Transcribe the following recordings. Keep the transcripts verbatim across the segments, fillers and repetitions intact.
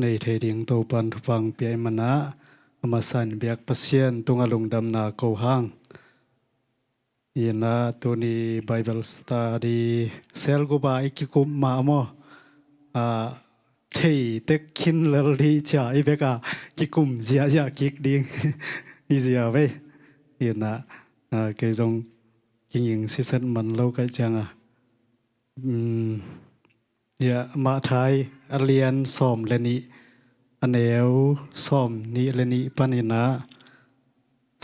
nei thei ding Topan thupha pia i manah a masa in biak Pasian tungah lungdamna ko hang. Inah tuni Bible study selgup a i kikum mah maw, a, thei tek khin lel dih cia i bek a kikum ziahziah kik ding i zia vei. Inah, a, kei zong kinging siset man lo kaih cianga, um, ya, Matthai a lian sawm le nih, a neu sawm nih le nih paninah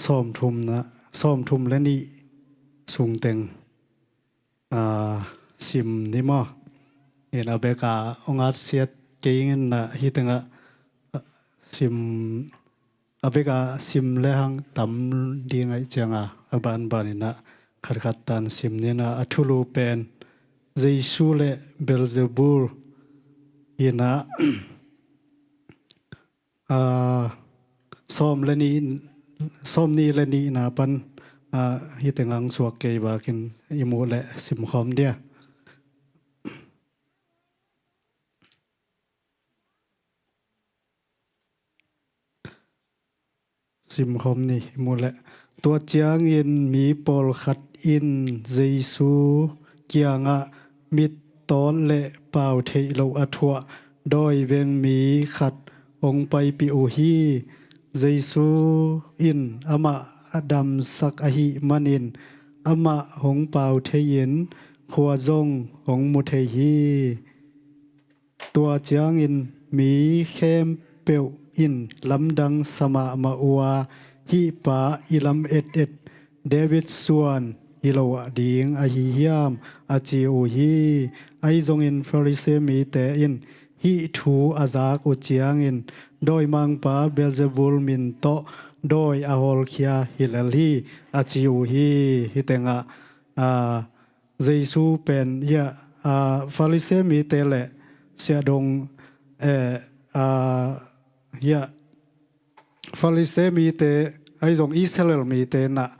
sawm thumna, sawm thum le nih sungteng, a, sim ni maw? In a bek a ong atsiat kei inah hih tengah, a, sim, a bek a sim le hang tam ding aih cianga a banbaninah khatkhat tan sim ninah a thulu pen Jesu le Beelzebul inah, a, sawm le nih, sawm nih le nihna pan, a, hih tengah ong suak kei bakin i muh le simkhawm dia. Simkhawm ni i muh le. Tua ciangin mi pawlkhat in Jesu kiangah mittawt le pau theih loh a thuah dawi veng mi khat hong paipih uh hi. Jesu in amah a damsak ahih manin amah hong pau thei-in khua zong hong mu thei hi. Tua ciangin mi khempeuh in lamdang sa mahmah uh a, "Hih pa i lam etet David suan hi lo ding ahi hiam?" a ci uh hi. Ahi zongin Pharisee mite in hih thu a zak uh ciangin, "Dawimangpa Beelzebul min tawh dawi a hawlkhia hi lel hi," a ci uh hi. Hih tengah, a, Jesu pen, hiah, a, Pharisee mite le siahdong, eh, a, hiah, Pharisee mite, ahi zong Israel mite nah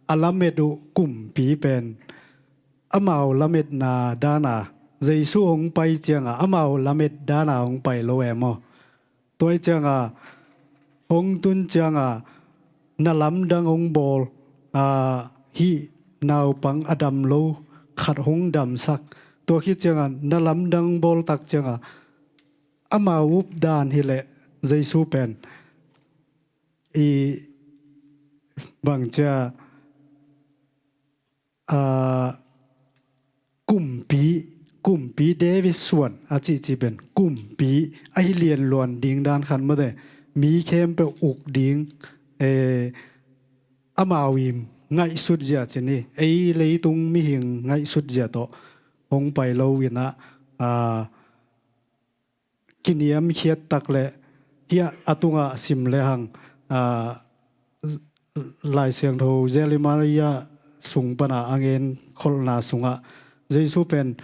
a lamet uh kumpi pen amau lametna dana Jesu hong pai cianga amau lamet dana hong pai lo e maw? Tua hi cianga hong tun cianga na lamdang hong bawl, a, hih naupang a dam lo khat hong damsak. Tua khit cianga na lamdang bawl tak cianga amau up dan hileh Jesu pen i bangcia, a, kumpi, kumpi David suan a cihcih pen kumpi ahi lianluan ding dan khat mate, mi khempeuh uk ding, eh, amau i ngaihsut zia cih ni, ei leitung mihing ngaihsut zia tawh hong pai lo inah, a, kiniamkhiat tak le hiah a tungah sim le hang, a, Lai Siangtho Jeremiah sung pana a ngen kholhna sungah Jesu pen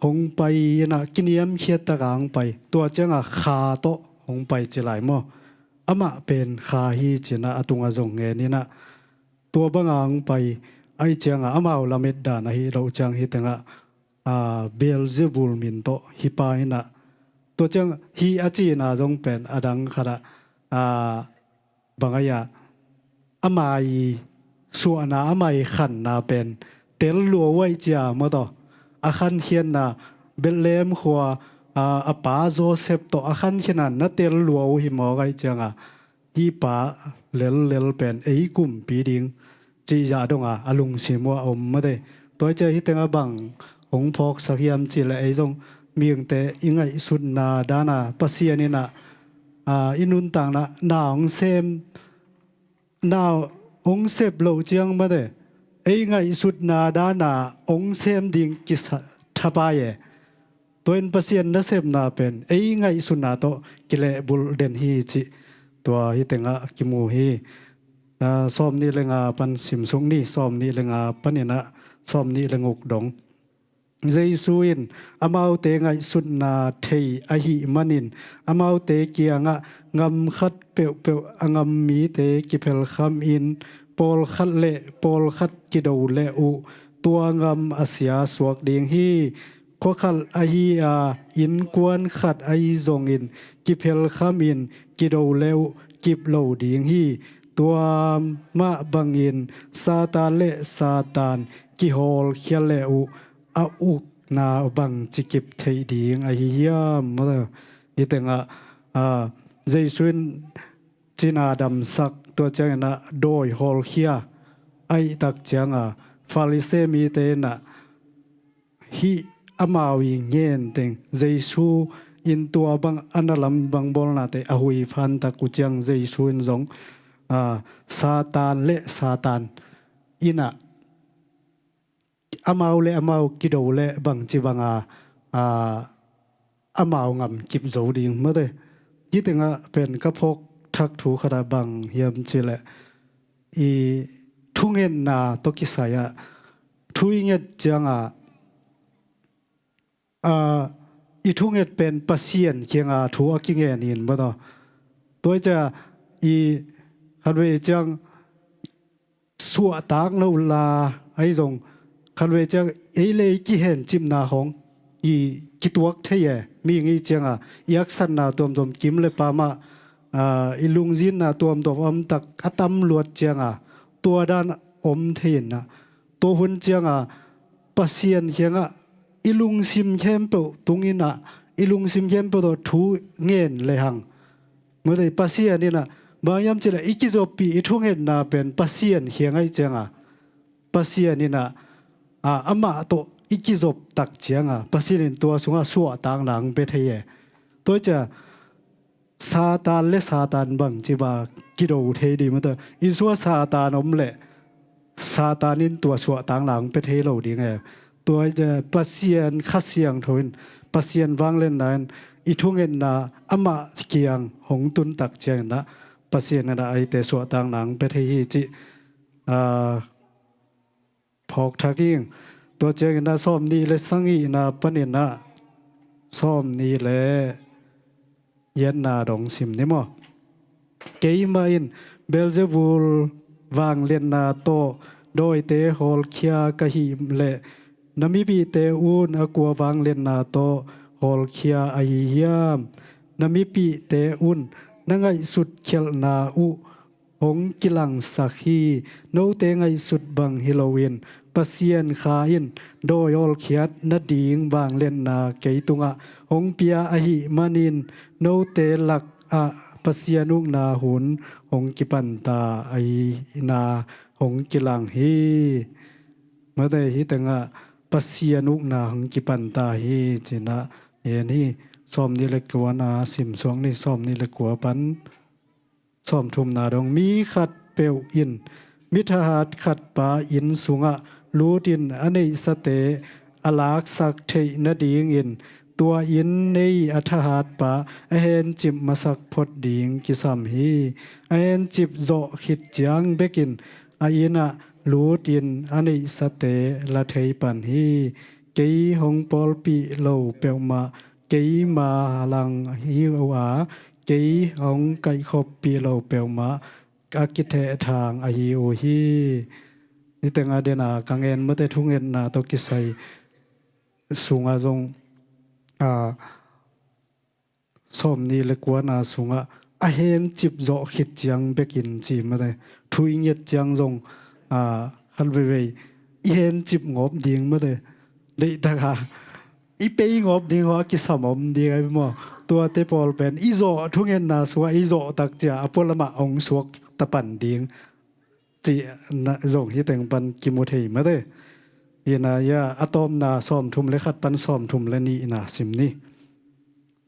hong pai inah kiniamkhiat taka hong pai. Tua cianga kha tawh hong pai ci lai maw? Amah pen kha hi cinah a tungah zong ngen inah tua banga hong pai ahi cianga amau lamet dan ahi loh ciang hih tengah, a, Beelzebul min tawh hih pa inah. Tua ciang hih a cihna zong pen a dang khatah, a, bang ahi a, amai suahna, amai khanna pen tel lua uh aih cia maw tawh, a khankhiatna Bethlehem khua, a, a pa Joseph tawh a khankhiatna na tel lua uh hi mawk aih cianga hih pa lellel pen ei kumpi ding cih zah donga a lungsim uh a om mate. Tua hi cia hih tengah bang hong phawksak hiam cihleh ei zong mihingte i ngaihsutna dana Pasian inah, a, i nuntakna na hong sem, na hong sep loh ciang mate ei ngaihsutna dana hong sem ding kisa thapai e. Tua in Pasian nasepna pen ei ngaihsutna tawh kilehbulh den hi cih tua hih tengah kimu hi. A, sawm nih le nga pan simsuk ni, sawm nih le nga paninah sawm nih le nguk dong. Jesu in amaute ngaihsutna thei ahih manin amaute kiangah, "Ngam khat peuhpeuh a ngam mite kiphelkhamin pawlkhat le pawlkhat kido leh uh tua ngam a sia suak ding hi. Khuakhat ahi a, innkuan khat ahi zongin kiphelkhamin kido le uh kip lo ding hi. Tua mah bangin Satan le Satan kihawlkhia le uh a ukna bangci kip theih ding ahi hiam? Hih tengah, a, Jesu in cina damsak, tua ciangin ah dawi hawlkhia ahih tak cianga Farisee mite in ah hih amau i ngen teng Jesu in tua bang a na lam bang bawlnate a hui phan tak uh ciang Jesu in zong, a, Satan le Satan in ah amau le amau kido le bangci banga, a, amau ngam kip zo ding mate. Hih tengah pen ka phawk thak thu khat ah bang hiam cih leh i thungetna tawh kisai ah thu i nget cianga, a, i thunget pen Pasian kianga thu a kingen in mate. Tua i cia i khatvei ciang suahtak lo la ahi zong khatvei ciang ei le ei kihencipna hong i kituak thei e. Mihing i cianga i aksatna tuamtuam kim le pamah, a, i lungzinna tuamtuam om tak a tam luat cianga tua dan om thei in ah tua hun cianga Pasian kiangah i lungsim khempeuh tung in ah i lungsim khempeuh tawh thu ngen lehang mate, Pasian in ah bang hiam cih leh i kizoppih i thungetna pen Pasian kiangah i cianga Pasian in ah, a, amah tawh i kizop tak cianga Pasian in tua sungah suahtakna hong pia thei e. Tua i cia Satan le Satan bangci ba kido thei ding mate. I sua Satan om leh Satan in tua suahtakna hong pia thei lo ding e. Tua i cia Pasian Kha Siangtho in Pasian vangliatna in i thungetna amah kiang hong tun tak ciangin ah Pasian in ah eite suahtakna hong pia thei hi cih, a, phawk thak ing. Tua ciangin ah sawmnih le sagihna panin ah sawmnih le giatna dong sim ni maw? Keimah in Beelzebul vangliatna tawh dawite hawlkhia ka hih leh na mipihte un a kua vangliatna tawh hawlkhia ahi hiam? Na mipihte un na ngaihsut khialhna uh hong kilangsak hi. Note ngaihsut bang hi loin Pasian Kha in dawi hawlkhiat nading vangliatna kei tungah hong pia ahih manin note lakah Pasian ukna hun hong kipanta ahihna hong kilang hi. Mate, hih tengah Pasian ukna hong kipanta hi ci-in ah en hi. Sawmnih le kuana sim suak ni, sawmnih le kua pan sawmthumna dong. Mi khatpeuh in mi thahat khatpa inn sungah lutin a neihsate a laksak theih nadingin tua inn nei a thahatpa a hencip masak phot ding kisam hi. A hencip zawh khit ciang bekin a inn ah lutin a neihsate la thei pan hi. Kei hong pawlpih lo peuhmah keima lang hi uh a, kei hong kaihkhoppih lo peuhmah a kithehthang ahi uh hi. Niteng a dena ka ngen mate, thungetna tawh kisai sungah zong, a, sawmnih le kuana sungah a hencip zawh khit ciang bekin ci mate. Thu i nget ciang zong, a, khat veivei i hencip ngawp ding mate. Deihtaka i pei ngawp ding hua kisam om ding ai maw? Tuate pawl pen i zawh thungetna sungah i zawh tak cia a pualamah hong suak tapan ding cih na zong hih teng pan kimu thei mate. Hih na ia a tawpna sawmthum le khat pan sawmthum le nihna sim ni.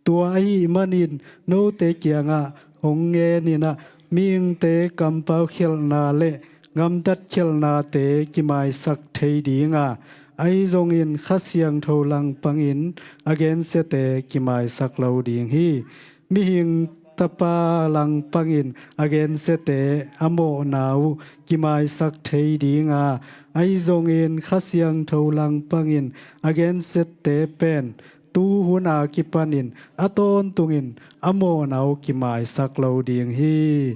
Tua ahih manin note kiangah hong ngenin ah mihingte kampau khialhna le gamtat khialhnate kimaisak thei dinga, ahi zongin Kha Siangtho langpangin a gensiate kimaisak lo ding hi. Mihing tapa langpangin a gensiate a mawhna uh kimaisak thei dinga, ahi zongin Kha Siangtho langpangin a gensiate pen tu huna kipanin a tawntungin a mawhna uh kimaisak lo ding hi.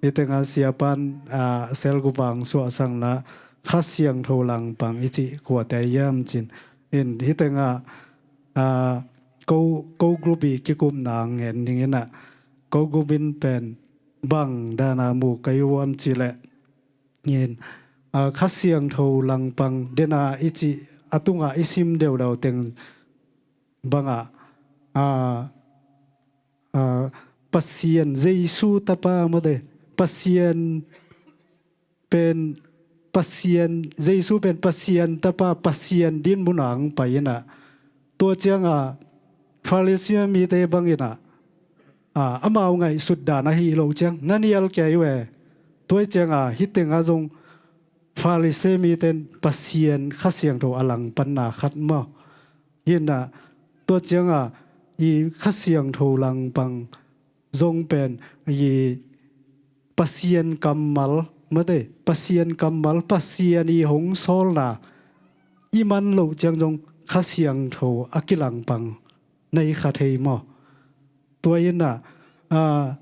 Hih tengah siapan, a, selgupang suahsakna Kha Siangtho langpang i cih kuate hiam cin. In hih tengah ah, ko, ko group i kikupna ngen ding in ah, ko group in pen bang dana mu ka hi uam cih leh in, ah, Kha Siangtho langpang dena i cih a tungah i sim deudau teng bangah, ah, ah, Pasian, Jesu tapa mate, Pasian pen Pasian, Jesu pen Pasian tapa, Pasian din munah hong pai in ah, tua ciangah Farisi mite bang in ah, ah, amau ngaihsut dan ahi loh ciang na nial kei ve. Tua ciangah hih tengah zong Farisi mite in Pasian Kha Siangtho a langpanna khat maw. Hi in ah, tua ciangah i Kha Siangtho langpang zong pen i Pasian kammal mate, Pasian kammal, Pasian i hong sawlna i man loh ciang zong Kha Siangtho a kilangpang nei kha thei maw. Tua hi in ah, ah,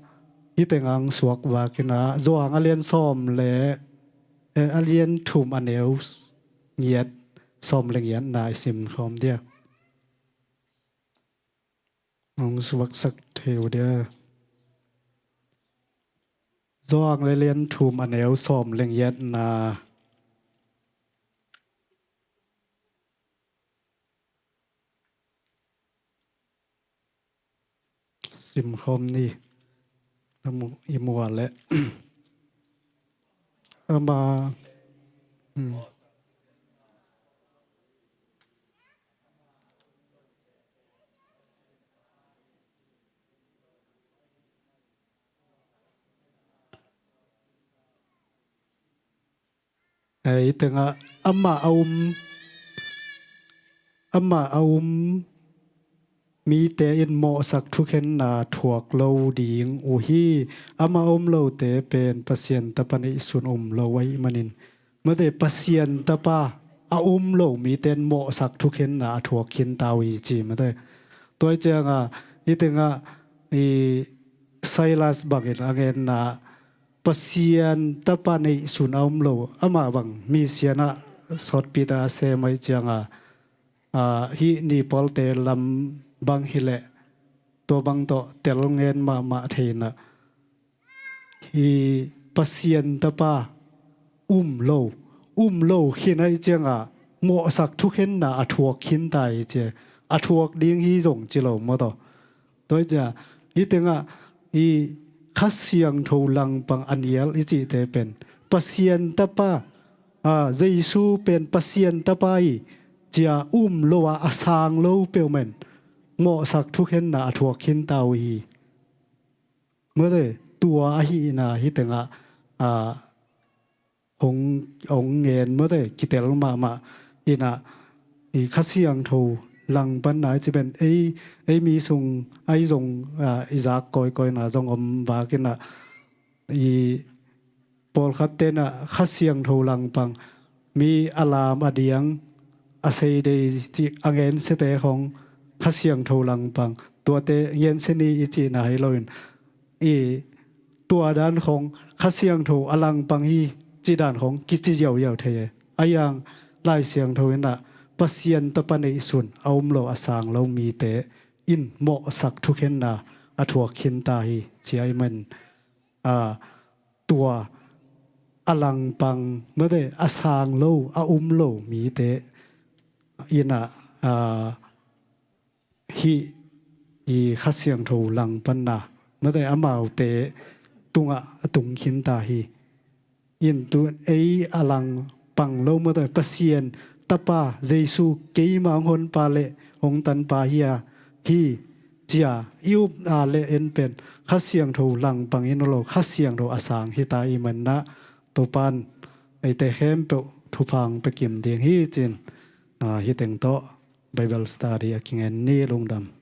hih tengah hong suak vak in ah, Johan a lian sawm le, eh, a lian thum a neu ngiat, sawm le ngiatna i sim khawm dia. Hong suaksak thei uh dia. Johan a lian thum a neu sawm le ngiatna. Sim khawm ni. Na mu, i mu a leh. Ama, hmm. Ei tengah amah a um, amah a um mite in mawhsak thukhenna thuak lo ding uh hi. Amah a um lote pen Pasian tapa neihsun um lo ahih manin, mate, Pasian tapa a um lo mite in mawhsak thukhenna a thuak khinta uh hi ci, mate. Tua ciangah hih tengah i Silas bangin a ngenna, Pasian tapa neihsun a um lo, amah bang misianah sawtpita a sem ahih ciangah, ah, hih nipawlte lam bang hileh tua bang tawh tel ngen mahmah thei in ah, hih Pasian tapa um lo, um lo khin ahih ciangah mawhsak thukhenna a thuak khinta hi ci, a thuak ding hi zong ci lo maw taw. Tua hi ciah, hih tengah i Kha Siangtho langpang a nial i cihte pen Pasian tapa, a, Jesu pen Pasian tapa hi cia um lo a, a sang lo peuhmah in mawhsak thukhenna a thuak khinta uh hi. Mate, tua ahihna hih tengah, a, hong, hong ngen mate, kitel mahmah in ah, i Kha Siangtho langpanna i ci pen ei, ei mi sung ah zong, ah, i zak kawikawina zong om vak in ah, i pawlkhatte in ah Kha Siangtho langpang, mi a lam a diang, a seidei cih a ngensiate khong Kha Siangtho langpang, tuate ngensia ni i cihna hi loin, i tua dan khong Kha Siangtho a langpang hi cih dan khong kici ziauziau thei e. A yang Lai Siangtho in ah Pasian tapa neihsun a um lo, a sang lo mite in mawhsak thukhenna a thuak khinta hi ci ahih man, a, tua a langpang mate, a sang lo, a um lo mite in ah, a, hih i Kha Siangtho langpanna mate, amaute tungah a tung khinta hi. In tu ei a langpang lo mate, Pasian tapa Jesu keima hong honpa le hong tanpa hi a, hi cia i upna le en pen Kha Siangtho langpang in lo, Kha Siangtho a sang hita i manna Topan eite khempeuh thupha hong pia kim ding hi cin, a, hih teng tawh Bible study a kingen ni. Lungdam.